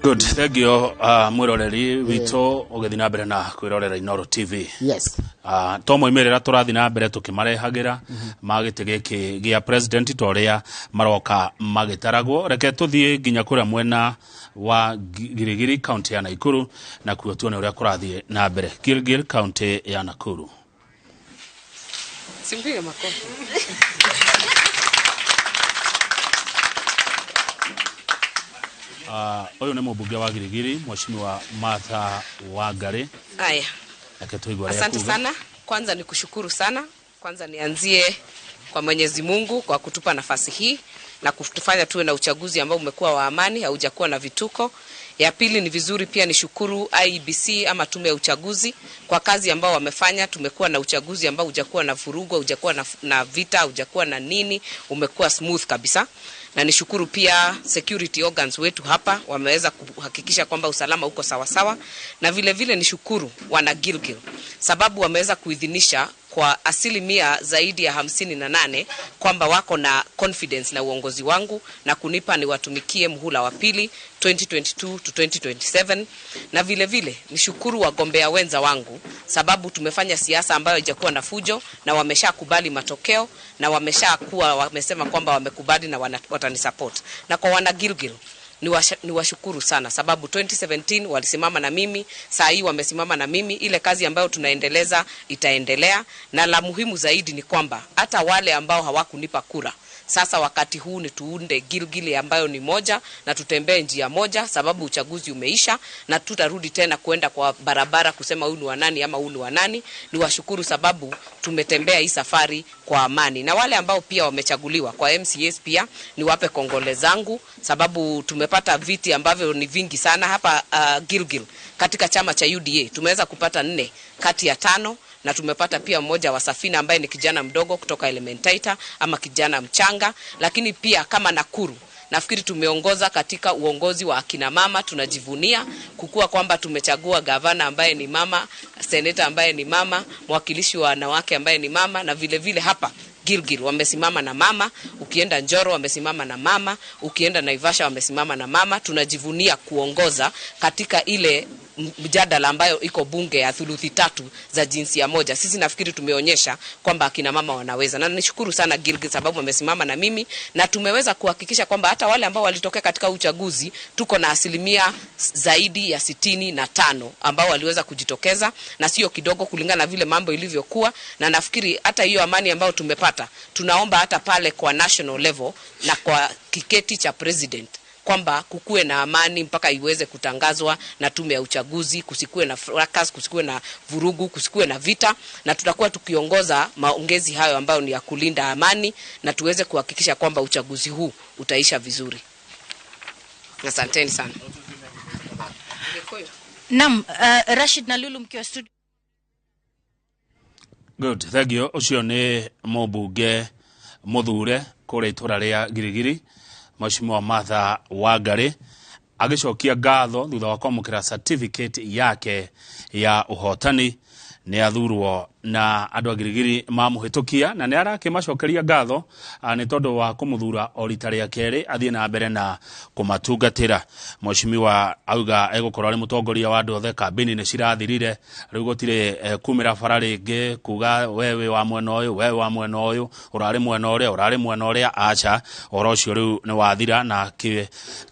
Good, thank you, mwiroreri witũ ũgĩthiĩ na mbere na kwĩrorera Inooro TV. To moimĩrĩra tũrathiĩ na mbere tũkĩmarehagĩra ma gĩtĩ gĩkĩ gĩa president ta ũrĩa maroka magĩtaragwo. Reke tũthiĩ nginya kũrĩa mwena wa Girigiri, kaunti ya Nakuru, nakuo tuone ũrĩa kũrathiĩ na mbere Gilgil, kaunti ya Nakuru. Simpige makofi. Ũyũ nĩ mũmbunge wa Girigiri, Mheshimiwa Martha Wangari. Haya. Reke tũigue ũrĩa Asante ekuga. sana. Kwanza ni kushukuru sana. Kwanza nianzie kwa Mwenyezi Mungu kwa kutupa nafasi hii na kutufanya tuwe na uchaguzi ambao umekuwa wa amani, haujakuwa na vituko. Ya pili ni vizuri pia nishukuru IEBC ama tume ya uchaguzi kwa kazi ambao wamefanya. Tumekuwa na uchaguzi ambao hujakuwa na vurugu, hujakuwa na vita, hujakuwa na nini, umekuwa smooth kabisa. Na nishukuru pia security organs wetu hapa, wameweza kuhakikisha kwamba usalama uko sawa sawa. Na vile vile nishukuru wana Gilgil sababu wameweza kuidhinisha kwa asilimia zaidi ya 58 kwamba wako na confidence na uongozi wangu na kunipa niwatumikie muhula wa pili 2022 to 2027. Na vile vile nishukuru wagombea wenza wangu sababu tumefanya siasa ambayo haijakuwa na fujo na wameshakubali matokeo na wamesema kwamba wamekubali na watanisupport. Na kwa wana Gilgil niwashukuru sana sababu 2017 walisimama na mimi, saa hii wamesimama na mimi. Ile kazi ambayo tunaendeleza itaendelea, na la muhimu zaidi ni kwamba hata wale ambao hawakunipa kura, sasa wakati huu ni tuunde Gilgil ambayo ni moja na tutembee njia moja, sababu uchaguzi umeisha na tutarudi tena kuenda kwa barabara kusema huyu ni wa nani ama huyu ni wa nani. Niwashukuru sababu tumetembea hii safari kwa amani. Na wale ambao pia wamechaguliwa kwa MCAs pia niwape kongole zangu sababu tumepata viti ambavyo ni vingi sana hapa Gilgil. Katika chama cha UDA tumeweza kupata 4 kati ya 5, na tumepata pia mmoja wa Safina ambaye ni kijana mdogo kutoka Elementaita ama kijana mchanga. Lakini pia kama Nakuru nafikiri tumeongoza katika uongozi wa akina mama. Tunajivunia kukua kwamba tumechagua gavana ambaye ni mama, seneta ambaye ni mama, mwakilishi wa wanawake ambaye ni mama, na vile vile hapa Gilgil wamesimama na mama, ukienda Njoro wamesimama na mama, ukienda Naivasha wamesimama na mama. Tunajivunia kuongoza katika ile mjadala ambayo iko bunge ya thuluthi tatu za jinsia moja. Sisi nafikiri tumeonyesha kwamba akina mama wanaweza. Na nishukuru sana Gilgil sababu wamesimama na mimi na tumeweza kuhakikisha kwamba hata wale ambao walitokea katika uchaguzi tuko na asilimia zaidi ya 65 ambao waliweza kujitokeza, na sio kidogo kulingana na vile mambo ilivyokuwa. Na nafikiri hata hiyo amani ambayo tumepata, tunaomba hata pale kwa national level na kwa kiketi cha president kwamba kukue na amani mpaka iweze kutangazwa na tume ya uchaguzi, kusikue na fracas, kusikue na vurugu, kusikue na vita. Na tutakuwa tukiongoza maongezi hayo ambayo ni ya kulinda amani na tuweze kuhakikisha kwamba uchaguzi huu utaisha vizuri. Asanteni sana. Naam, Rashid na Lulu mkiwa studio. Good, thank you. Ucio ni mũmbunge mũthure kũrĩa itũra rĩa Girigiri, Mheshimiwa Martha Wangari, agĩcokia ngatho thutha wa kwamũkĩra certificate yake ya ũhotani. Nĩ athurwo na andũ a Girigiri mamũhĩtũkia, na nĩ arakĩmacokeria ngatho nĩ tondũ wa kũmũthura o rita rĩa kerĩ athiĩ na mbere na kũmatungatĩra. Mheshimiwa auga egũkorwo arĩ mũtongoria wa andũ othe, kambĩni nĩ cirathirire, rĩu gũtirĩ kumĩra bara rĩngĩ kuga we wĩ wa mwena ũyũ, we wa mwena ũyũ, ũrarĩ mwena ũrĩa, ũrarĩ mwena ũrĩa, aca, ũhoro ũcio rĩu nĩ wathira. Na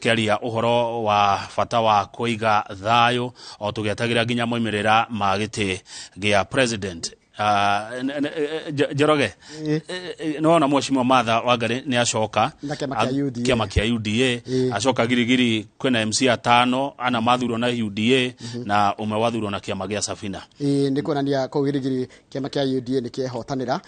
kĩaria ũhoro wa bata wa kũiga thayũ o tũgĩetagĩra nginya moimĩrĩra ma gĩtĩ gĩa president. Njoroge, nĩwona Mheshimiwa Martha Wangari nĩ acoka na kĩama kĩa UDA. Kĩama kĩa UDA. Acoka Girigiri kwĩna MC atano ana mathurwo na UDA na ũmwe wathurwo na kĩama gĩa Safina. Nĩ kuonania kũu Girigiri kĩama kĩa UDA nĩ kĩehotanĩra.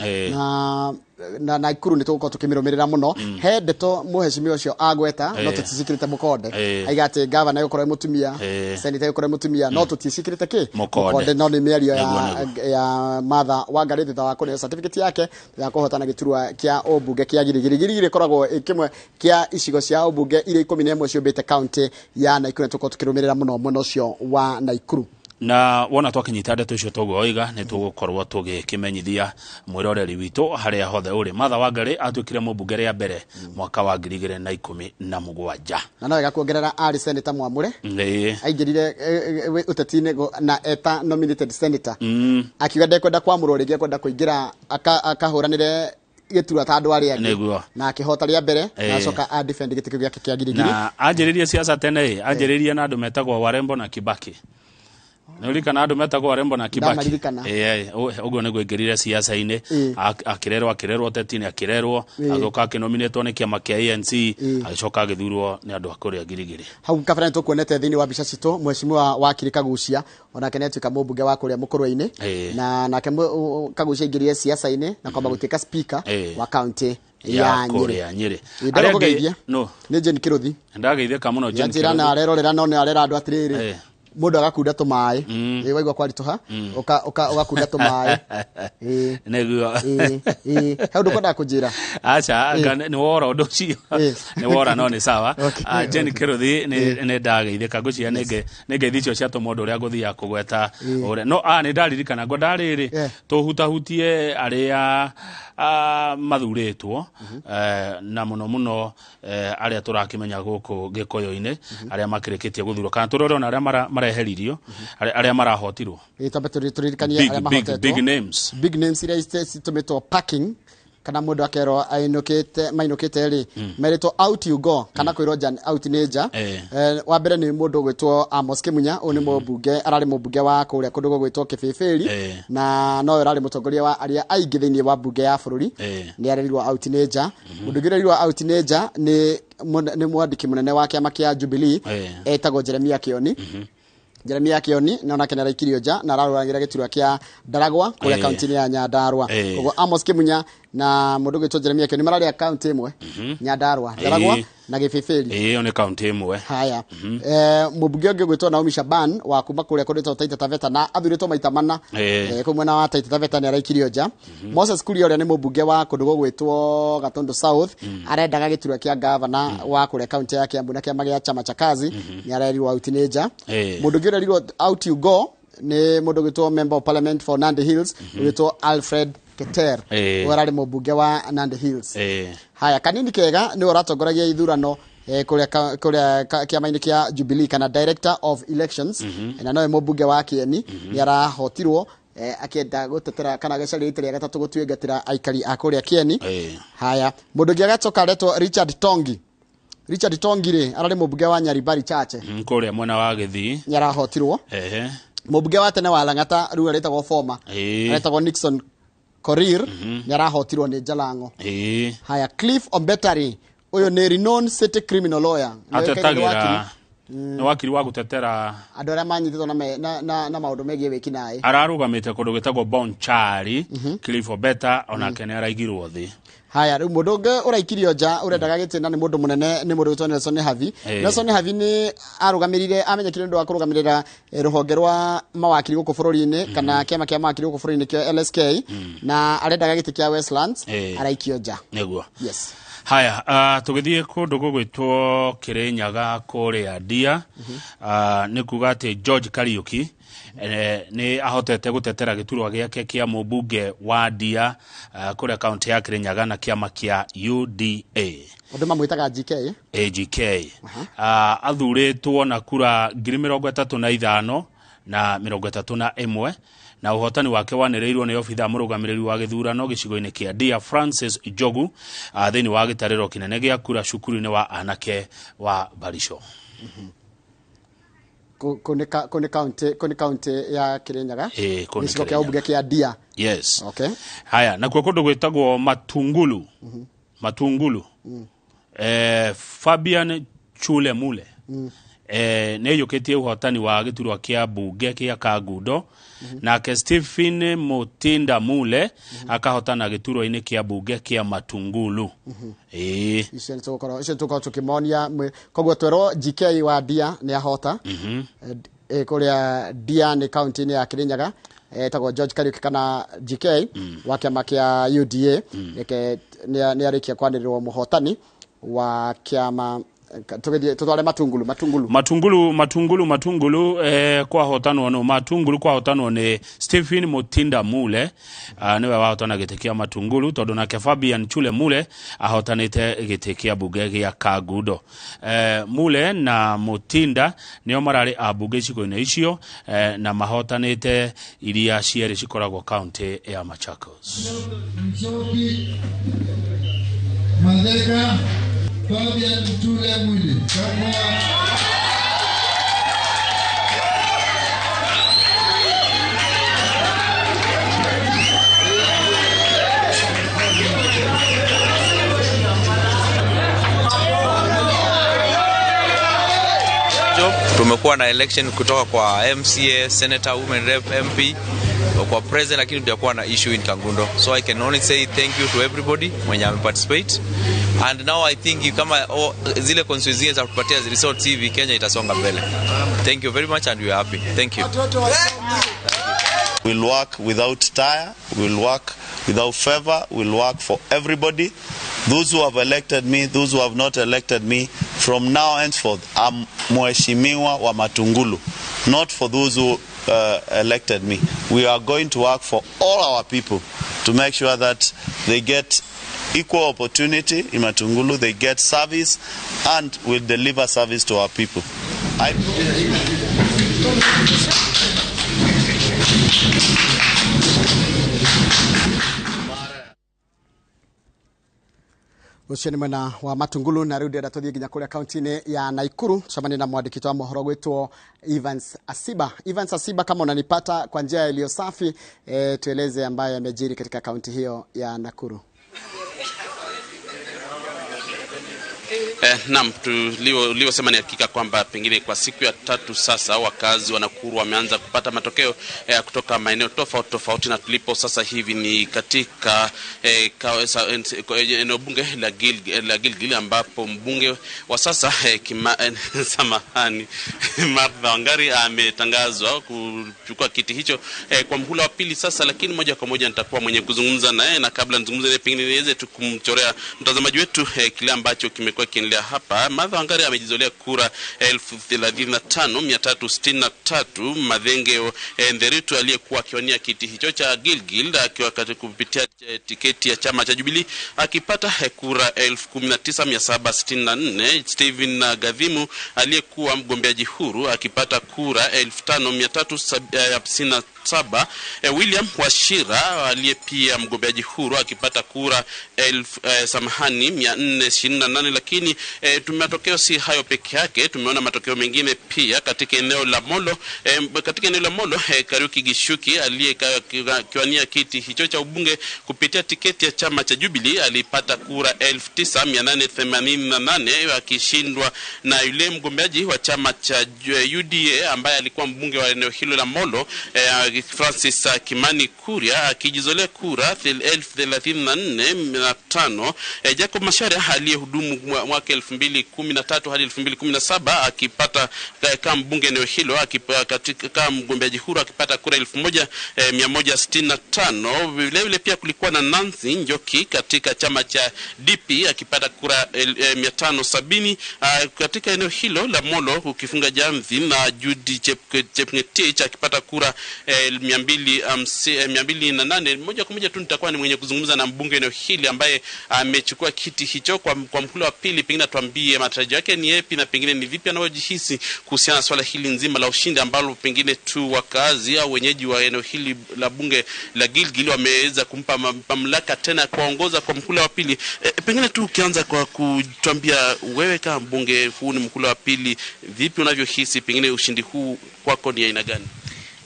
Na Nakuru nĩ tũgũkorwo tũkĩmĩrũmĩrĩra mũno. He ndeto mũhecimiwa ũcio agweta, no tũticikĩrĩte mũkonde. Aiga atĩ gavana egũkorwo e mũtumia, senator egũkorwo e mũtumia, no tũticikĩrĩte kĩ? Mũkonde. Mũkonde, no nĩ mĩario Nĩguo, nĩguo. ya Martha Wangari thutha wa kũneo certificate yake ya kũhotana gĩturwa kĩa ũmbunge kĩa Girigiri. Girigiri ĩkoragwo ĩ kĩmwe kĩa icigo cia ũmbunge iria 11 ciũmbĩte kaunti ya Nakuru, na tũkorwo tũkĩrũmĩrĩra mũno mwena ũcio wa Nakuru. Na wona twakinyita ndeto icio toguo oiga nĩ tũgũkorwo tũgĩkĩmenyithia mwĩroreri witũ harĩa hothe ũrĩ. Martha Wangari atuĩkire mũmbunge rĩa mbere mwaka wa 2017. Na no wega kuongerera arĩ senator mwamũre. Aingĩrire ũteti-inĩ na eta nominated senator. Akiuga ndekwenda kwamũrwo rĩngĩ, ekwenda kũingĩra akahũranĩre gĩturwa ta andũ arĩa angĩ, na akĩhota rĩa mbere na acoka a defend gĩtĩ kĩu gĩake kĩa Girigiri. Na anjĩrĩrie siasa tene, anjĩrĩrie na andũ metagwo Warembo na Kibaki. Nĩũririkana andũ metagwo Warembo na Kibaki? Ũguo nĩguo aingĩrire siasa-inĩ, akĩrerwo ũteti-inĩ, akĩrerwo, agĩũka akĩnominĩtwo nĩ kĩama kĩa ANC, agĩcoka agĩthurwo nĩ andũ a kũrĩa Girigiri. Hau kabere nĩtũkuonete thĩinĩ wa mbica citũ mheshimiwa Wakiri Kagucia, onake nĩatuĩka mũmbunge wa kũrĩa Mũkũrwe-inĩ, na nake Kagucia aingĩrire siasa-inĩ na kwamba gũtuĩka speaker wa county ya Nyĩrĩ. Ndagũgeithia nĩ Jane Kĩrũthi. Ndageithĩka mũno Jane Kĩrũthi. Njĩra na arerorera no nĩ arera andũ atĩrĩrĩ, mundu agakunda tumaĩ, waigua kwaritũha ũgakunda tũmaĩ. Nĩguo. He ũndũ ũkwendaga kũnjĩra? Aca, nĩ wora ũndũ ũcio, nĩ wora no nĩ sawa. Jane Kĩrũthi nĩ ndageithĩka, ngwĩciria nĩ ngeithi icio ciatũma ũndũ ũrĩa ngũthiaga kũgweta ũrĩa. No nĩ ndaririkana ngwendaga rĩrĩ tũhutahutie arĩa mathurĩtwo, na mũno mũno arĩa tũrakĩmenya gũkũ Gĩkũyũ-inĩ, arĩa makĩrĩkĩtie gũthurwo, kana tũrore ona arĩa mareheririo, arĩa marahotirwo. Twambe tũririkanie arĩa mahotetwo. Big names. Big names iria citũmĩtwo parking, kana mũndũ akerwo ainũkĩte, mainũkĩte rĩ, merĩtwo out you go, kana kwĩrwo out nĩ nja. Wa mbere nĩ mũndũ ũgwĩtwo Amos Kĩmunya, ũyũ nĩ mũmbunge, ararĩ mũmbunge wa kũrĩa kũndũ gũgwĩtwo Kĩbĩbĩri, na nowe ũrarĩ mũtongoria wa arĩa aingĩ thĩinĩ wa mbunge ya bũrũri, nĩ arerirwo out nĩ nja. Mũndũ ũngĩ ũrerirwo out nĩ nja nĩ mwandĩki mũnene wa kĩama kĩa Jubilee, etagwo Jeremia Kĩoni. Jeremia Kĩoni na onake nĩaraikirio nja na ararũgamĩrĩra gĩturwa kĩa Ndaragwa kũrĩa kaunti-inĩ ya Nyandarua. Koguo Amos Kĩmunya na mũndũ ũgwĩtwo Jeremia Kĩoni mararĩa kaunti ĩmwe, Nyandarua, Ndaragwa na Gĩbĩbĩri. Ĩyo nĩ kaunti ĩmwe. Haya. Mũmbunge ũngĩ ũgwĩtwo Naomi Shaban wa kuma kũrĩa kũndũ Taita Taveta na athurĩtwo maita mana, kũu mwena wa Taita Taveta nĩaraikirio nja. Moses Kuria ũrĩa nĩ mũmbunge wa kũndũ gũgwĩtwo Gatundu South, arendaga gĩturwa kĩa gavana wa kũrĩa kaunti ya Kiambu na kĩama gĩa Chama cha Kazi, nĩarerirwo out nĩ nja. Mũndũ ũngĩ ũrerirwo out you go nĩ mũndũ ũgwĩtwo Member of Parliament for Nandi Hills, ũgwĩtwo Alfred Keter, ũrĩa ararĩ mũmbunge wa Nandi Hills. Haya, Kanini Kega nĩwe ũratongoragia ithurano kũrĩa kĩama-inĩ kĩa Jubilee, kana Director of Elections, na nowe mũmbunge wa Kĩeni, nĩ arahotirwo akĩenda gũtetera kana agĩcaria rita rĩa gatatũ gũtuĩngatĩra aikari a kũrĩa Kĩeni. Haya, mũndũ ũngĩ agacoka aretwo Richard Tongi. Richard Tongi rĩ, ararĩ mũmbunge wa Nyaribari Chache, kũrĩa mwena wa Gĩthii, nĩ arahotirwo. Mũmbunge wa tene wa Lang'ata rĩu aretagwo former, aretagwo Nixon Korir, nĩ arahotirwo nĩ Jalango. Haya, Cliff Ombetari, ũyũ nĩ renowned city criminal lawyer, atetagĩra nĩ wakiri wa gũtetera andũ arĩa manyitĩtwo na maũndũ megiĩ wĩkinaĩ. Ararũgamĩte kũndũ gwĩtagwo Bonchari. Cliff Obeta onake nĩ araigirwo thĩ. Haya, rĩu mũndũ ũngĩ ũraikirio nja ũrendaga gĩtĩna nĩ mũndũ mũnene, nĩ mũndũ wĩtwo Nelson Havi. Nelson Havi nĩ arũgamĩrĩire, amenyekire nĩ ũndũ wa kũrũgamĩrĩra rũhonge rwa mawakiri gũkũ bũrũri-inĩ, kana kĩama kĩa mawakiri gũkũ bũrũri-inĩ kĩa LSK, na arendaga gĩtĩ kĩa Westlands, araikio nja. Nĩguo. Yes. Haya, tũgĩthiĩ kũndũ gũgwĩtwo Kĩrĩnyaga kũrĩa Ndia, nĩ kuga atĩ George Kariuki nĩ ahotete gũtetera gĩturwa gĩake kĩa mũmbunge wa Ndia kũrĩa kaunti ya Kĩrĩnyaga na kĩama kĩa UDA. Andũ mamwĩtaga GK. AGK. Athurĩtwo na kura 35,031 na 31, na ũhotani wake wanĩrĩirwo nĩ obitha mũrũgamĩrĩri wa gĩthurano gĩcigo-inĩ kĩa Ndia Francis Njogu, thĩinĩ wa gĩtarĩro kĩnene gĩa kura cukuru-inĩ wa anake wa Barisho. Kũu nĩ kaunti ya Kĩrĩnyaga, gĩcigo kĩa ũmbunge kĩa Ndia. Yes. Okay. Haya, nakuo kũndũ gwĩtagwo Matungulu. Matungulu. Fabian Chule Mule. Nĩ aiyũkĩtie ũhotani wa gĩturwa kĩa mbunge kĩa Kangundo, nake Stephen Mutinda Mule akahotana gĩturwa-inĩ kĩa mbunge kĩa Matungulu. Icio nĩ tũgũkorwo tũkĩmonia. Koguo twerwo GK wa Ndia nĩ ahota kũrĩa Ndia nĩ kaunti-inĩ ya Kĩrĩnyaga, etagwo George Kariuki kana GK wa kĩama kĩa UDA, reke nĩ arĩkia kwanĩrĩrwo mũhotani wa kĩama Tugithie tutware Matungulu. Matungulu Matungulu, Matungulu, Matungulu, kwahotanwo no Matungulu kwahotanwo ni Stephen Mutinda Mule, niwe wahotana gĩtĩ kĩa Matungulu tondu nake Fabian Chule Mule ahotanĩte gĩtĩ kĩa mbunge gĩa Kangundo. Mule na Mutinda nĩo mararĩ ambunge icigo-inĩ icio, na mahotanĩte iria cierĩ cikoragwo kaunti ya Machakos. Mchoki Madheka Fabian Mtule Mwili kama Tumekuwa na election kutoka kwa MCA, Senator, Women Rep, MP, kwa president, lakini tujakuwa na issue in Kangundo. So I can only say thank you to everybody mwenye ameparticipate. And now I think kama zile constituencies za kutupatia results hivi, Kenya itasonga mbele. Thank you very much and we are happy. Thank you. We'll work without tire, we'll work without favor, we'll work for everybody. Those who have elected me, those who have not elected me, from now henceforth, I'm Mheshimiwa wa Matungulu, not for those who elected me. We are going to work for all our people to make sure that they get equal opportunity in Matungulu, they get service, and we'll deliver service to our people. Ucio nĩ mwena wa Matungulu. Na rĩu ndĩrenda tũthiĩ nginya kũrĩa kaunti-inĩ ya Nakuru tucemanie na mwandĩki wa mohoro gwĩtwo Evans Asiba. Evans Asiba, kama unanipata kwa njia iliyo safi, tueleze ambayo yamejiri katika kaunti hiyo ya Nakuru. Naam, tuliosema ni hakika kwamba pengine kwa siku ya tatu sasa wakazi wa Nakuru wameanza kupata matokeo kutoka maeneo tofauti tofauti, na tulipo sasa hivi ni katika eneo bunge la Gilgil ambapo mbunge wa sasa samahani Martha Wangari ametangazwa kuchukua kiti hicho kwa mhula wa pili sasa. Lakini moja kwa moja nitakuwa mwenye kuzungumza naye, na kabla nizungumze naye pengine niweze tu kumchorea mtazamaji wetu kile ambacho kimekuwa kiendelea hapa. Martha Wangari amejizolea kura 35,363. Mathenge Nderitu aliyekuwa akiwania kiti hicho cha Gilgil akiwa kupitia tiketi ya chama cha Jubilee akipata kura 19,764. Stephen Gadhimu aliyekuwa mgombeaji huru akipata kura 5,357. William Wachira aliye pia mgombeaji huru akipata kura 428. Lakini matokeo si hayo peke yake, tumeona matokeo mengine pia katika eneo la Molo. Katika eneo la Molo, Kariuki Gishuki aliyekiwania kiti hicho cha ubunge kupitia tiketi ya chama cha Jubilee alipata kura 9,888 akishindwa na yule mgombeaji wa chama cha UDA ambaye alikuwa mbunge wa eneo hilo la Molo, Francis Kimani Kuria akijizolea kura 34,500. Jacob Macharia aliyehudumu mwaka 2013 hadi 2017 akipata kama mbunge eneo hilo kama mgombeaji huru akipata kura 1,165. Vile vile pia kulikuwa na Nancy Njoki katika chama cha DP akipata kura 570 katika eneo hilo la Molo, ukifunga jamvi na Judy Chepngetich akipata kura 208. Moja kwa moja tu nitakuwa ni mwenye kuzungumza na mbunge eneo hili ambaye amechukua kiti hicho kwa mhula wa pili. Pengine atuambie matarajio yake ni yapi na pengine ni vipi anavyojihisi kuhusiana na swala hili nzima la ushindi ambalo pengine tu wakazi au wenyeji wa eneo hili la bunge la Gilgil wameweza kumpa mamlaka tena kuongoza kwa mhula wa pili. Pengine tu ukianza kwa kutuambia wewe kama mbunge, huu ni mhula wa pili, vipi unavyohisi pengine ushindi huu kwako ni aina gani?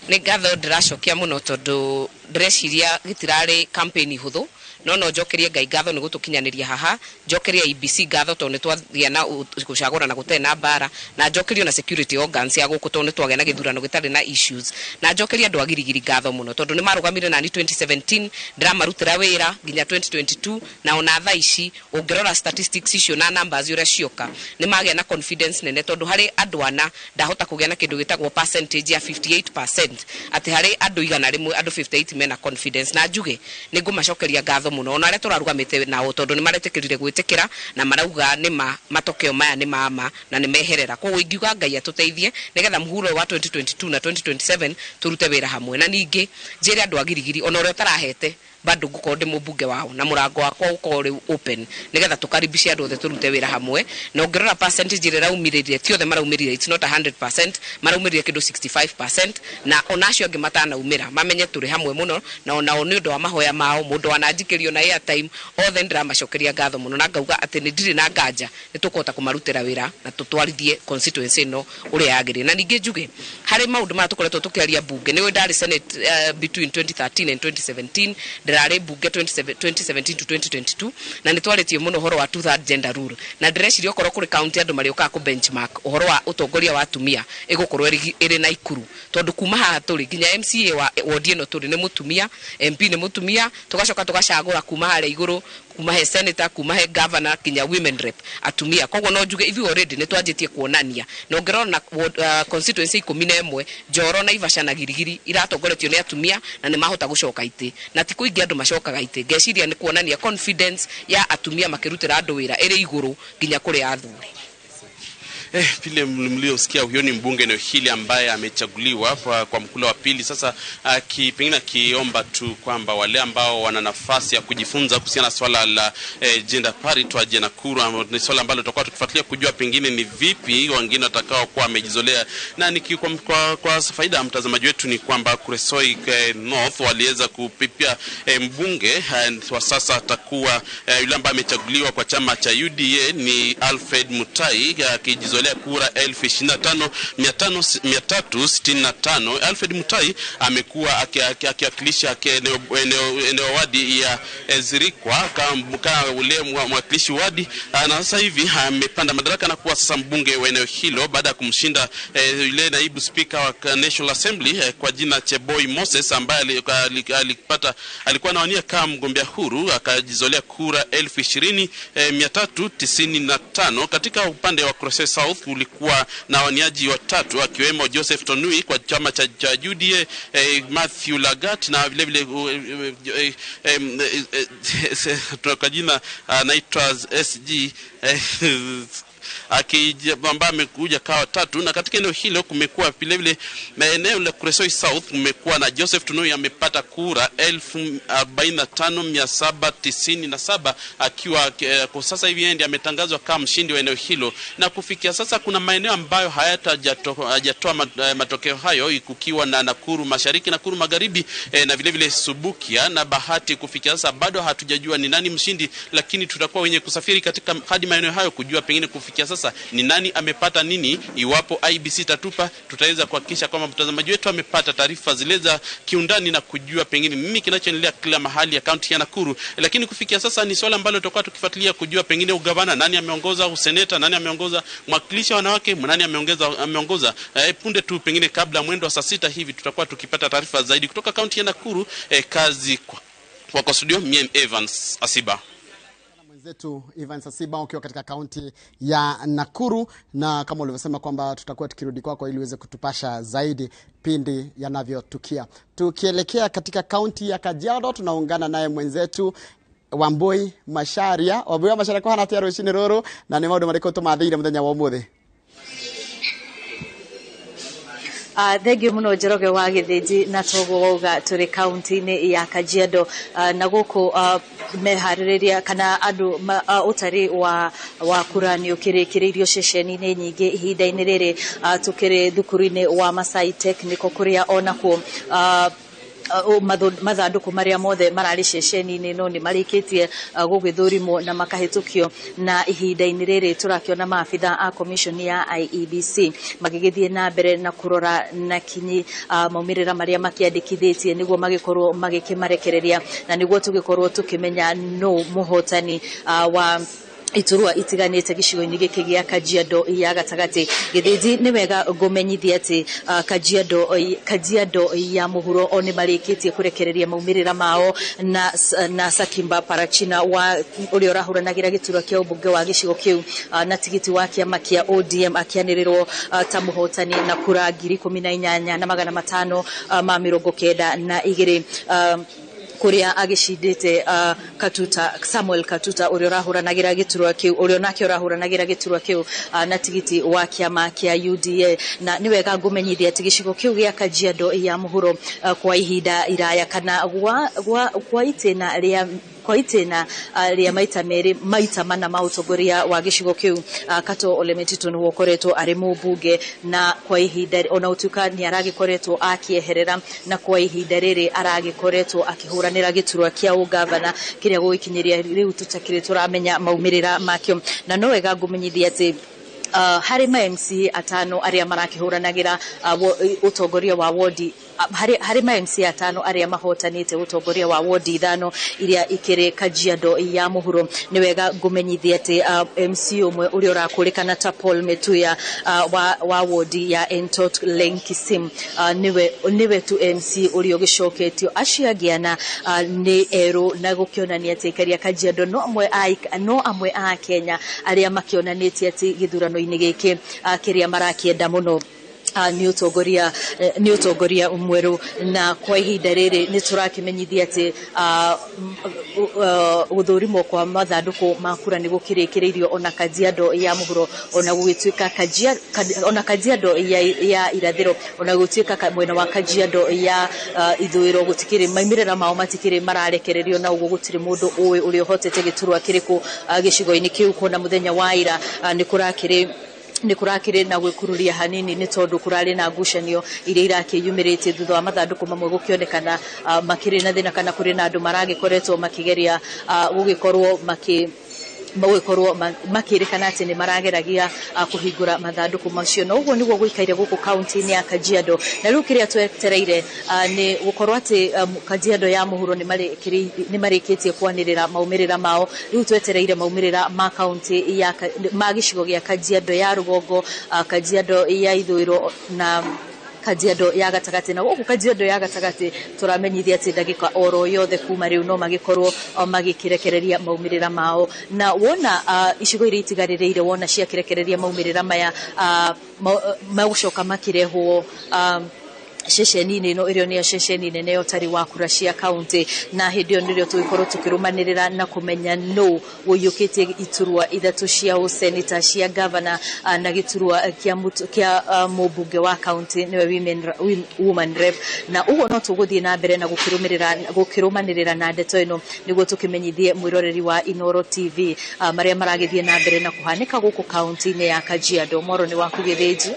Nĩ ngatho ndĩracokia mũno tondũ ndĩreciria gĩtirarĩ campaign hũthũ, no njokerie Ngai ngatho nĩ gũtũkinyanĩria haha, njokerie IEBC ngatho tondũ nĩ twagĩa na gũcagũra na gũtarĩ na mbara, na njokerie na security organs ya gũkũ tondũ nĩ twagĩa na gĩthurano gĩtarĩ na issues, na njokerie andũ a Girigiri ngatho mũno tondũ nĩ marũgamire nani 2017 ndĩramarutĩra wĩra nginya 2022, na ona thaa ici ũngĩrora statistics icio na numbers ũrĩa cioka nĩ magĩa na confidence nene tondũ harĩ andũ ana ndahota kũgĩa na kĩndũ gĩtagwo percentage ya 58%, atĩ harĩ andũ 100 andũ 58 mena confidence. Na njuge nĩ ngũmacokeria ngatho ngatho muno ona aria turarugamite nao tondu ni maretikirire gwitikira na marauga ni ma matokeo maya ni mama na ni meherera. Koguo ingiuga Ngai atuteithie nigetha muhuro wa 2022 na 2027 turute wira hamwe. Na ningi njire andu a Girigiri ona uria utarahete bado ngukorwo ndi mubunge wao na murango wakwa ukorwo ri open nigetha tukaribishe andu othe turute wira hamwe. Na ungirora percentage ira raumiririe ti othe maraumirire, it's not 100%, maraumirire kindu 65%, na ona acio angi matanaumira mamenye turi hamwe muno, na onao ni undu wa mahoya mao mundu wananjikirio na airtime othe ndiraamacokeria ngatho muno na ngauga ati ni ndiri na nganja ni tukũhota kũmarutĩra wĩra na tutwarithie constituency ĩno ũrĩa yagĩrĩire. Na ningĩ njuge harĩ maũndũ maya tũkoretwo tũkĩaria mbunge, nĩ ndarĩ senate between 2013 and 2017, ndirarĩ mbunge 2017 to 2022, na nĩ twarĩtie mũno ũhoro wa two-third gender rule, na ndĩreciria okorwo kũrĩ county andũ marĩũkaga kũ benchmark ũhoro wa ũtongoria wa atumia ĩgũkorwo ĩrĩ Naikuru, tondũ kuma haha tũrĩ nginya MCA wa ward ĩno tũrĩ nĩ mũtumia, MP nĩ mũtumia, tũgacoka tũgacagũra kuma harĩa igũrũ, kuma he senator, kuma he governor kinya women rep atumia. Koguo no njuge ithuĩ already nĩ twanjĩtie kuonania, na ũngĩrora na constituency 11 Njoro na Ivasha na Girigiri iratongoretio nĩ atumia na nĩ mahota gũcoka itĩ, na ti kũingĩ andũ macokaga itĩ. Ngeciria nĩ kuonania confidence ya atumia makĩrutĩra andũ wĩra ĩrĩ igũrũ nginya kũrĩ athuri. Vile mliosikia, huyo ni mbunge eneo hili ambaye amechaguliwa kwa mhula wa pili sasa, pengine akiomba tu kwamba wale ambao wana nafasi ya kujifunza kuhusiana na swala la gender parity waje Nakuru. Ni swala ambalo tutakuwa tukifuatilia kujua pengine ni vipi wengine watakao kuwa wamejizolea. Na kwa faida ya mtazamaji wetu ni kwamba Kuresoi North waliweza kupipia mbunge wa sasa atakuwa yule ambaye amechaguliwa kwa chama cha UDA ni Alfred Mutai, akijizolea kura 25,365. Alfred Mutai amekuwa akiwakilisha eneo wadi ya Zirikwa kama ule mwakilishi wadi, na sasa hivi amepanda madaraka na kuwa sasa mbunge wa eneo hilo baada ya kumshinda yule naibu speaker wa National Assembly kwa jina Cheboi Moses, ambaye alikuwa anawania kama mgombea huru, akajizolea kura 20,395. Katika upande wa Kuresoi South kulikuwa na waniaji watatu akiwemo Joseph Tonui kwa chama cha UDA, Matthew Lagat na vile vile kwa jina anaitwa SG ambaye amekuja kawa tatu. Na katika eneo hilo kumekuwa vile vile eneo la Kuresoi South kumekuwa na Joseph Tunui amepata kura 45,797 akiwa kwa sasa hivi ndiye ametangazwa kama mshindi wa eneo hilo. Na kufikia sasa kuna maeneo ambayo hayajatoa matokeo hayo, kukiwa na Nakuru Mashariki, Nakuru Magharibi na vile vile Subukia na Bahati. Kufikia sasa bado hatujajua ni nani mshindi, lakini tutakuwa wenye kusafiri katika hadi maeneo hayo kujua pengine kufikia sasa ni nani amepata nini. Iwapo IBC tatupa, tutaweza kuhakikisha kwamba mtazamaji wetu amepata taarifa zile za kiundani na kujua pengine nini kinachoendelea kila mahali ya kaunti ya Nakuru. Lakini kufikia sasa ni swala ambalo tutakuwa tukifuatilia kujua pengine ugavana nani ameongoza, useneta nani ameongoza, mwakilishi wanawake nani ameongoza. Punde tu pengine kabla mwendo wa saa 6 hivi tutakuwa tukipata taarifa zaidi kutoka kaunti ya Nakuru. Kazi kwa studio mimi Evans Asiba. Mwenzetu Evans Asiba ukiwa katika kaunti ya Nakuru, na kama ulivyosema kwamba tutakuwa tukirudi kwako ili uweze kutupasha zaidi pindi yanavyotukia. Tukielekea katika kaunti ya Kajiado tunaungana naye mwenzetu Wambui Macharia. Wambui Macharia kwa hana rucini ruru na ni maundu mariku tumathire muthenya wa umuthi? Thengiũ mũno Njoroge wa Gĩthĩnji, na toguo wauga tũrĩ kaunti-inĩ ya Kajiado, na gũkũ meharĩrĩria kana andũ ũtari wa kura nĩ ũkĩrĩkĩrĩirio ceceni-inĩ nyingĩ ihinda-inĩ rĩrĩ. Tũkĩrĩ thukuru-inĩ wa Masai Technical kũrĩa onakuo mathandũkũ marĩa mothe mararĩ ceceni-inĩ no nĩ marĩkĩtie gũgĩthũrimwo na makahĩtũkio, na ihinda-inĩ rĩrĩ tũrakĩona maabitha a commission ya IEBC magĩgĩthiĩ na mbere na kũrora na kinyi maumĩrĩra marĩa makĩandĩkithĩtie nĩguo magĩkorwo magĩkĩmarekereria na nĩguo tũgĩkorwo tũkĩmenya no mũhotani wa iturwa itiganĩte gĩcigo-inĩ gĩkĩ gĩa Kajiado ya gatagatĩ. Gĩthĩnji nĩ wega ngũmenyithia atĩ Kajiado ya mũhuro o nĩ marĩkĩtie kũrekereria maumĩrĩra mao na Sakimba Parachina wa ũrĩa ũrahũranagĩra gĩturwa kĩa ũmbunge wa gĩcigo kĩu na tigiti wa kĩama kĩa ODM akĩanĩrĩrwo ta mũhotani na kura 18,592. Kuria agicindite Katuta Samuel Katuta uria urahuranagĩra gĩturwa kĩu uria onake urahuranagĩra gĩturwa kĩu na tigiti wa kĩama kĩa UDA. Na nĩ wega ngũmenyithia atĩ gĩcigo kĩu gĩa Kajiado ya mũhuro kwa ihinda iraya kana kwa itĩna rĩa kwa itĩna rĩa maita merĩ maita mana ma ũtongoria wa gĩcigo kĩu. Kato Ole Metito nĩwe ũkoretwo arĩ mũmbunge na kwa ihinda ona ũtuĩka nĩ aragĩkoretwo akĩeherera na kwa ihinda rĩrĩ aragĩkoretwo akĩhũranĩra gĩturwa kĩa ũgavana kĩrĩa gũgĩkinyĩria rĩu tũtakĩrĩ tũramenya maumĩrĩra makĩo. Na no wega ngũmenyithia atĩ harĩ ma MCA atano arĩa marakĩhũranagĩra ũtongoria wa wodi harĩ ma MCA atano arĩa mahotanĩte ũtongoria wa wodi ithano iria ikĩrĩ Kajiado ya mũhuro, nĩ wega ngũmenyithia atĩ MC ũmwe ũrĩa ũrakũrĩkana ta Paul Metuya wa wodi ya Entot Lenkisim nĩwe tu MC ũrĩa ũgĩcoketio. Acio angĩ ana nĩ erũ, na gũkĩonania atĩ aikari a Kajiado no amwe a Kenya arĩa makĩonanĩtie atĩ gĩthurano-inĩ gĩkĩ kĩrĩa marakĩenda mũno nĩ ũtongoria mwerũ. Na kwa ihinda rĩrĩ nĩ tũrakĩmenyithia atĩ gũthũrimwo kwa mathandũkũ ma kura nĩ gũkĩrĩkĩrĩirio ona Kajiado ya mũhuro, ona gũgĩtuĩka ona Kajiado ya irathĩro, ona gũtuĩka mwena wa Kajiado ya ithũĩro gũtikĩrĩ maumĩrĩra mao matikĩrĩ mararekererio, na ũguo gũtirĩ mũndũ ũĩ ũrĩa ũhotete gĩturwa kĩrĩkũ gĩcigo-inĩ kĩu. Kuona mũthenya wa ira nĩ kũrakĩrĩ na gwĩkururia hanini nĩ tondũ kũrarĩ na ngucanio iria irakĩyumĩrĩtie thutha wa mathandũkũ mamwe gũkĩonekana makĩrĩ na thĩna kana kũrĩ na andũ maragĩkoretwo makĩgeria gũgĩkorwo makĩrĩkana atĩ nĩ marageragia kũhingũra mathandũkũ macio. Na ũguo nĩguo gũikaire gũkũ kaunti-inĩ ya Kajiado. Na rĩu kĩrĩa twetereire nĩ gũkorwo atĩ Kajiado ya mũhuro nĩ marĩkĩtie kwanĩrĩra maumĩrĩra mao. Rĩu twetereire maumĩrĩra ma kaunti ya ma gĩcigo gĩa Kajiado ya rũgongo, Kajiado ya ithũĩro na Kajiado ya gatagatĩ. Na gũkũ Kajiado ya gatagatĩ tũramenyithia atĩ ndagĩka oro yothe kuma rĩu no magĩkorwo magĩkĩrekereria maumĩrĩra mao. Na wona icigo iria itigarĩrĩire wona ciakĩrekereria maumĩrĩra maya magũcoka makĩrehwo ceceni-inĩ ĩno ĩrĩa nĩyo ceceni nene ya ũtari wa kura cia kaunti. Na hĩndĩ ĩyo nĩrĩo tũgĩkorwo tũkĩrũmanĩrĩra na kũmenya nũ ũiyũkĩtie iturwa ithatũ cia ũseneta, cia gavana na gĩturwa kĩa mũmbunge wa kaunti nĩwe woman rep. Na ũguo no tũgũthiĩ na mbere na gũkĩrũmanĩrĩra na ndeto ĩno nĩguo tũkĩmenyithie mwĩroreri wa Inooro TV marĩa maragĩthiĩ na mbere na kũhanĩka gũkũ kaunti-inĩ ya Kajiado. Mworo nĩ waku Gĩthĩnji.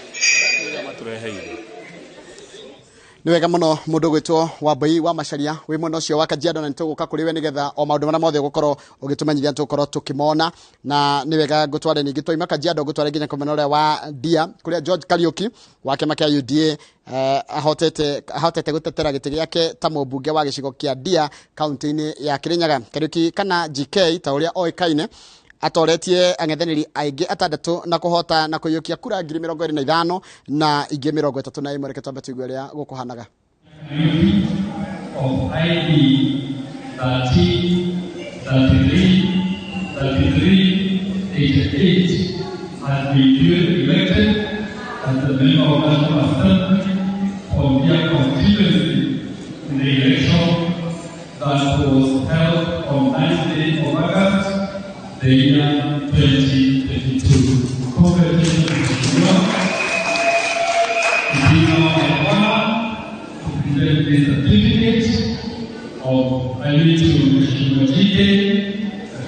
Nĩ wega mũno mũndũ gwĩtwo Wambui wa Macharia wĩ mwena ũcio wa Kajiado, na nĩtũgũka kũrĩ we nĩgetha o maũndũ marĩa mothe ũgũkorwo ũgĩtũmenyithia tũgũkorwo tũkĩmona. Na nĩ wega ngũtware ningĩ twaima Kajiado ngũtware nginya mwena ũrĩa wa Ndia kũrĩa George Kariuki wa kĩama kĩa UDA ahotete gũtetera gĩtĩ gĩake ta mũmbunge wa gĩcigo kĩa Ndia kaunti-inĩ ya Kirinyaga. Kariuki kana GK ta ũrĩa oĩkaine atoretie ang'ethanĩri aingĩ atandatũ na kũhota na kũiyũkia kura 25,000 na ingĩ 31. Reke twambe tũigue ũrĩa gũkũhanaga. Of ID 13 33 33 88 has been duly elected as the member of National Assembly for Ndia constituency in the election that was held on 9th day of August, the year 2022. Congratulations, Mheshimiwa. It is now my honor to present this certificate of ID to Mheshimiwa GK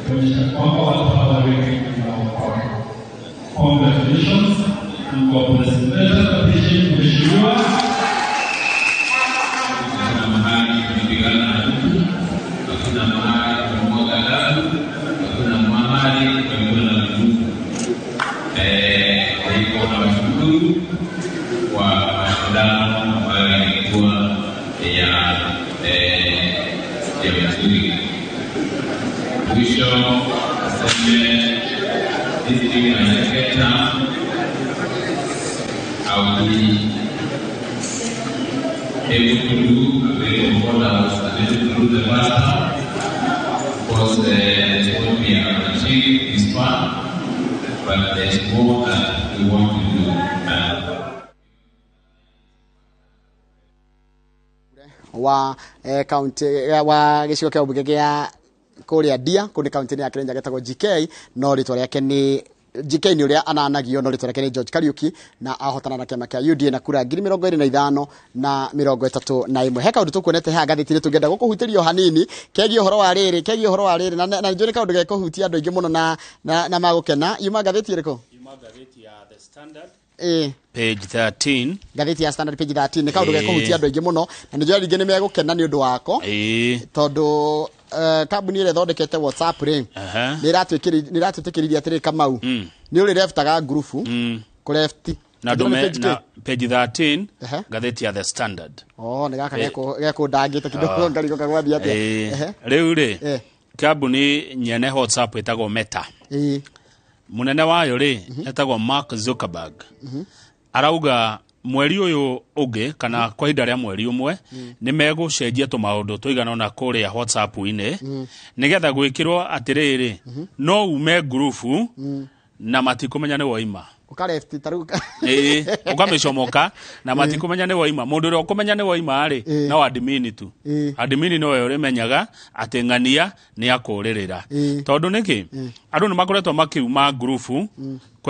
kuonyesha kwamba watu hawaweki mkono. Congratulations and God bless you. Let us appreciate Mheshimiwa. Hakuna mahali kupigana na mtu, hakuna mahali kumwaga damu, hakuna mahali kupigana na mtu. Kwa hivyo nawashukuru kwa mashindano ambayo yalikuwa ya mzuri. Mwisho aseme this being my second term, I will be able to do a very what I was able to do the first time, because what we have achieved is fun, but there's more that we want to do. Wa county wa gĩcigo kĩa ũmbunge gĩa kũrĩa Ndia kũu nĩ kaunti-inĩ ya Kirinyaga, getagwo GK, no rĩtwa rĩake nĩ GK nĩ ũrĩa ananagio, no rĩtwa rĩake nĩ George Kariuki, na ahotana na kĩama kĩa UDA na kura 25,031. He kaũndũ tũkuonete haha ngathĩti-inĩ tũngĩenda gũkũhutĩria o hanini kegiĩ ũhoro wa rĩrĩ, kegiĩ ũhoro wa rĩrĩ, na njũĩ nĩ kaũndũ gekũhutia andũ aingĩ mũno na magũkena. Yuma ngathĩti ĩrĩkũ? Yuma ngathĩti ya The Standard, Ĩĩ. Page 13. Ngathĩti ya Standard page 13 nĩ kaũndũ gekũhutia andũ aingĩ mũno na nĩ njũĩ rĩngĩ nĩ megũkena nĩ ũndũ wako, tondũ kambuni ĩrĩa ĩthondekete WhatsApp rĩ, nĩ ĩratwĩtĩkĩririe atĩrĩ, Kamau, nĩ ũrĩ leftaga ngurubu kũrefti. Na ndũme na page 13, Ehe. ngathĩti ya The Standard. Oh, nĩ gaka gekũndangĩte kidogo ngarigwo kagwathiĩ atĩa. Ehe. Rĩu rĩ, kambuni nyene WhatsApp ĩtagwo Meta, mũnene wayo rĩ etagwo Mark Zuckerberg, arauga mweri ũyũ ũngĩ kana kwa ihinda rĩa mweri ũmwe nĩ megũcenjia tũmaũndũ tũigana ũna kũrĩa WhatsApp-inĩ, nĩgetha gwĩkĩrwo atĩrĩrĩ, no ume ngurubu na matikũmenya nĩ woima. Ũkarefti ta rĩu. Ĩĩ, ũkamĩcomoka na matikũmenya nĩ woima. Mũndũ ũrĩa ũkũmenya nĩ woima rĩ, no admin tu. Admin nowe ũrĩmenyaga atĩ ng'ania nĩ akũrĩrĩra. Tondũ nĩkĩ andũ nĩ makoretwo makiuma ngurubu,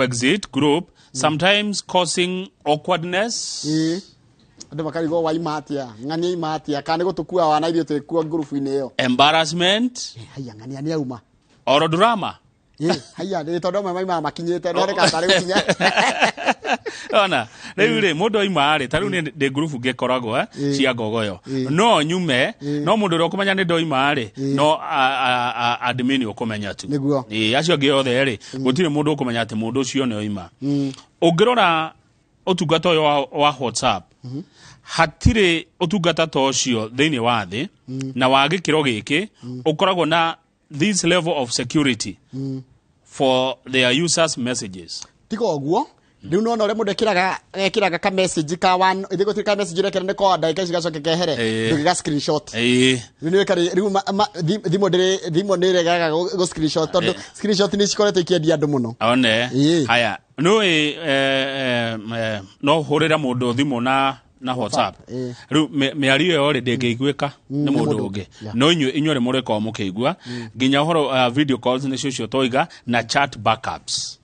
exit group, sometimes causing awkwardness. Ĩĩ, andũ makarigwo waima atĩa, ng'ania ima atĩa, kana nĩ gũtũkua wana ithuĩ twĩkuo ngurubu-inĩ ĩyo. Embarrassment. Haiya, ng'ania nĩ auma. Oro drama. Ĩĩ, haiya, nĩ tondũ amwe maimaga makinyĩte no reka tarĩ gũkinya. Ona rĩu rĩ, mũndũ oima rĩ, ta rĩu niĩ ndĩ ngurubu ngĩkoragwo cia ngogoyo, no nyume, no mũndũ ũrĩa ũkũmenya nĩ ndoima rĩ, no admin ũkũmenya tu. Nĩguo. Ĩĩ, acio angĩ othe rĩ, gũtirĩ mũndũ ũkũmenya atĩ mũndũ ũcio nĩ oima. Ũngĩrora ũtungata ũyũ wa WhatsApp, hatirĩ ũtungata ta ũcio thĩinĩ wa thĩ na wa gĩkĩro gĩkĩ ũkoragwo na this level of security for their users' messages. Tiga ũguo, rĩu nona ũrĩa mũndũ ekĩraga ka message ka one ithĩ gũtirĩ ka message ũrekĩra nĩ kwa ndagĩka ici gacoke kehere, ndũngĩga screenshot. Rĩu nĩ wĩkari rĩu thimũ ndĩrĩ thimũ nĩ ĩregaga gũ screenshot, tondũ screenshot nĩ cikoretwo ikĩendia andũ mũno. One. Haya, nĩũĩ no hũrĩre mũndũ thimũ na WhatsApp. Rĩu mĩario ĩyo rĩ, ndĩngĩiguĩka nĩ nĩ mũndũ mũndũ ũngĩ, ũngĩ. No inyuĩ rĩ, mũrĩkorwo mũkĩigua nginya ũhoro video calls nĩcio icio twoiga na chat backups.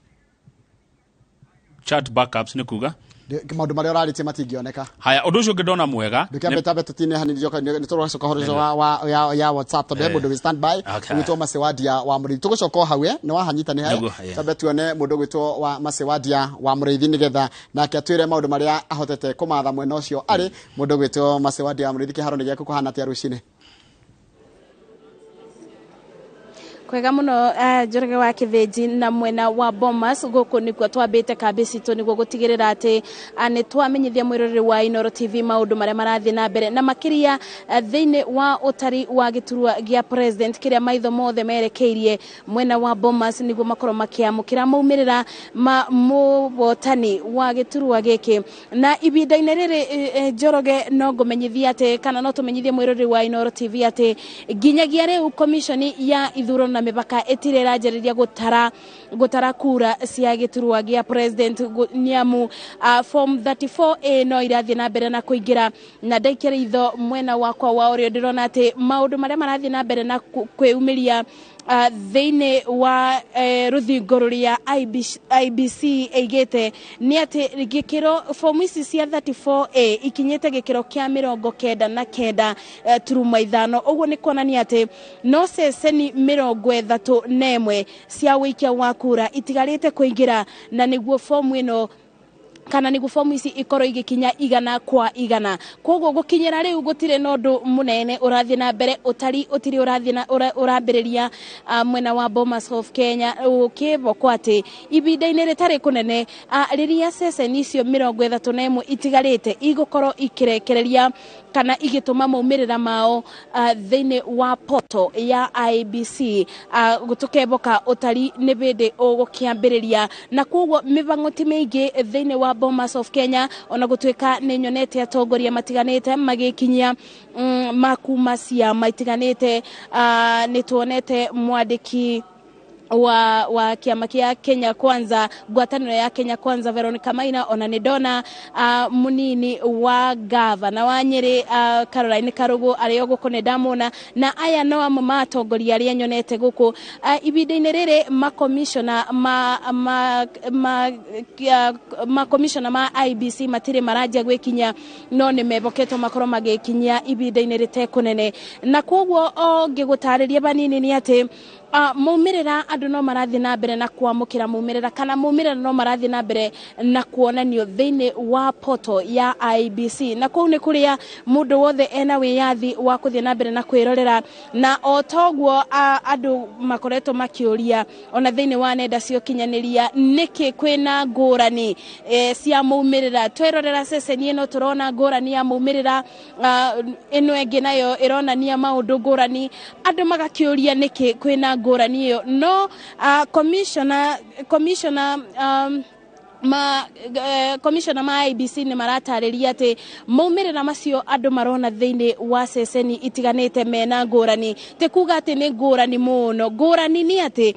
Chat backups nĩ kuga Maũndũ marĩa ũrarĩtie matingĩoneka. Haya, ũndũ ũcio ũngĩ ndona mwega. Ndũkĩambe tambe tũtine hanini, njoka nĩ tũracoka ũhoro ũcio ya WhatsApp, tondũ he mũndũ wĩ standby ũgwĩtwo Macewadia wa Mũrĩithi. Tũgũcoka o hau, nĩ wahanyita nĩ hae. Nĩguo, eh. Tambe tuone mũndũ ũgwĩtwo wa Macewadia wa Mũrĩithi, nĩgetha nake atwĩre maũndũ marĩa ahotete kũmatha mwena ũcio arĩ. Mũndũ ũgwĩtwo Macewadia wa Mũrĩithi, kĩharo nĩ gĩaku, kũhana atĩa rũcinĩ? Kwega muno, Njoroge wa Kĩthĩnji. Na mwena wa Bomas gũkũ nĩkuo twambĩte kambĩ citũ nĩguo gũtigĩrĩra atĩ nĩ twamenyithia mwĩroreri wa Inooro TV maũndũ marĩa marathiĩ na mbere, na makĩria thĩinĩ wa ũtari wa gĩturwa gĩa president, kĩrĩa maitho mothe merekeirie mwena wa Bomas nĩguo makorwo makĩamũkĩra maumĩrĩra ma mũhotani wa gĩturwa gĩkĩ. Na ibinda-inĩ rĩrĩ, Njoroge, no ngũmenyithia atĩ kana no tũmenyithie mwĩroreri wa Inooro TV atĩ nginyagia rĩu komishoni ya ithurano na mĩbaka ĩtirĩ ĩranjĩrĩria gũtara kura cia gĩturwa gĩa president, nĩamu form 34A no irathiĩ na mbere na kũingĩra. Na ndaikia ritho mwena wakwa wa ũrĩo, ndĩrona atĩ maũndũ marĩa marathiĩ na mbere na kwĩyumĩria thĩinĩ wa rũthingo rũrĩa IBC, IBC ĩigĩte nĩ atĩ gĩkĩro fomu ici cia 34A ikinyĩte gĩkĩro kĩa 99 5. Ũguo nĩ kuonania atĩ no ceceni 31 cia ũikia wa kura itigarĩte kũingĩra, na nĩguo fomu ĩno kana nĩguo fomu ici ikorwo igĩkinya 100%. Koguo gũkinyĩra rĩu gũtirĩ na ũndũ mũnene ũrathiĩ na mbere, ũtari ũtirĩ ũrathiĩ na ũrambĩrĩria mwena wa Bomas of Kenya, ũkĩbokwo atĩ ibinda-inĩ rĩtarĩ kũnene, rĩrĩa ceceni icio 31 itigarĩte igũkorwo ikĩrekereria kana igĩtũma maumĩrĩra mao thĩinĩ wa poto ya IBC, tũkeboka ũtari nĩ bĩndĩ ũgũkĩambĩrĩria. Na koguo mĩbango ti mĩingĩ thĩinĩ wa Bomas of Kenya, ona gũtuĩka nĩ nyonete atongoria matiganĩte magĩkinyia makuma ciama itiganĩte. Nĩ tuonete mwandĩki wa kiama kia Kenya Kwanza, ngwatanĩro ya Kenya Kwanza Veronica Maina. Ona nĩ ndona munini wa gavana wa Nyĩrĩ Caroline Karugu arĩ o gũkũ, nĩ ndamwona, na aya no amwe ma atongoria arĩa nyonete gũkũ ihinda-inĩ rĩrĩ. Makomishona ma ma IEBC matirĩ maranjia gwĩkinya, no nĩ meboketwo makorwo magĩkinyia ihinda-inĩ rĩtekũnene. Na koguo o ngĩgũtarĩria banini nĩ atĩ maumĩrĩra andũ no marathiĩ na mbere na kwamũkĩra maumĩrĩra, kana maumĩrĩra no marathiĩ na mbere na kuonanio thĩinĩ wa portal ya IEBC, na kũu nĩ kũrĩa mũndũ wothe ena wĩyathi wa kũthiĩ na mbere na kwĩrorera. Na o toguo andũ makoretwo makĩũria ona thĩinĩ wa nenda cia ũkinyanĩria nĩkĩ kwĩna ngũrani cia maumĩrĩra. Twerorera ceceni ĩno tũrona ngũrani ya maumĩrĩra, ĩno ĩngĩ nayo ĩronania maũndũ ngũrani, andũ magakĩũria nĩkĩ kwĩna ngũrani ĩyo. No commissioner ma commissioner ma IEBC nĩ maratarĩria atĩ maumĩrĩra macio andũ marona thĩinĩ wa ceceni itiganĩte mena ngũrani, ti kuga atĩ nĩ ngũrani mũno. Ngũrani nĩ atĩ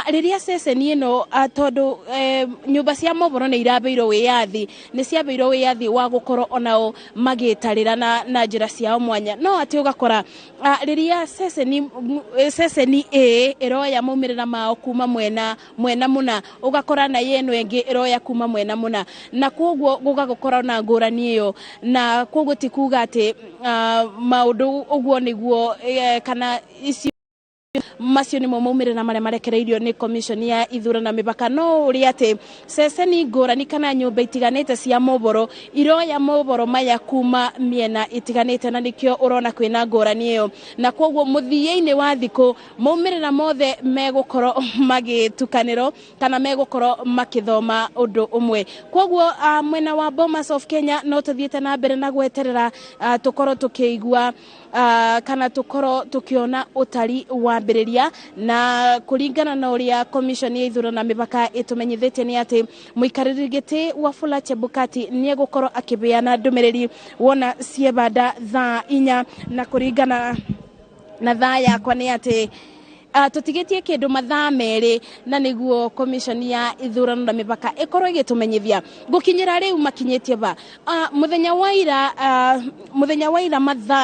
rĩrĩa ceceni ĩno, tondũ nyũmba cia mohoro nĩ irabeirwo wĩyathi, nĩ ciabeirwo wĩyathi wa gũkorwo onao magĩtarĩra na njĩra ciao mwanya, no atĩ ũgakora rĩrĩa ceceni A ĩroya maumĩrĩra mao kuma mwena mũna, ũgakora na ĩno ĩngĩ ĩroya kuma mwena mũna, na koguo gũgagũkorwo na ngũrani ĩyo. Na koguo ti kuga atĩ maũndũ ũguo nĩguo kana icio macio nĩmo maumĩrĩra marĩa marekereirio nĩ commission ya ithurano na mĩbaka, no ũrĩa atĩ ceceni ngũrani kana nyũmba itiganĩte cia mohoro iroya mohoro maya kuma mĩena itiganĩte, na nĩkĩo ũrona kwĩna ngũrani ĩyo. Na koguo mũthia-inĩ wa thikũ maumĩrĩra mothe megũkorwo magĩtukanĩrwo kana megũkorwo makĩthoma ũndũ ũmwe. Koguo mwena wa Bomas of Kenya no tũthiĩte na mbere na gweterera tũkorwo tũkĩigua kana tũkorwo tũkĩona ũtari wambĩrĩria. Na kũringana na ũrĩa commission ya ithurano na mĩbaka ĩtũmenyithĩtie nĩ atĩ mũikarĩri gĩtĩ Wafula Chebukati nĩ egũkorwo akĩbeana ndũmĩrĩri wona ciebanda thaa 4. Na kũringana na thaa yakwa nĩ atĩ tũtigĩtie kĩndũ mathaa 2 na nĩguo commission ya ithurano na mĩbaka ĩkorwo ĩgĩtũmenyithia gũkinyĩra rĩu makinyĩtie ba. Mũthenya wa ira mathaa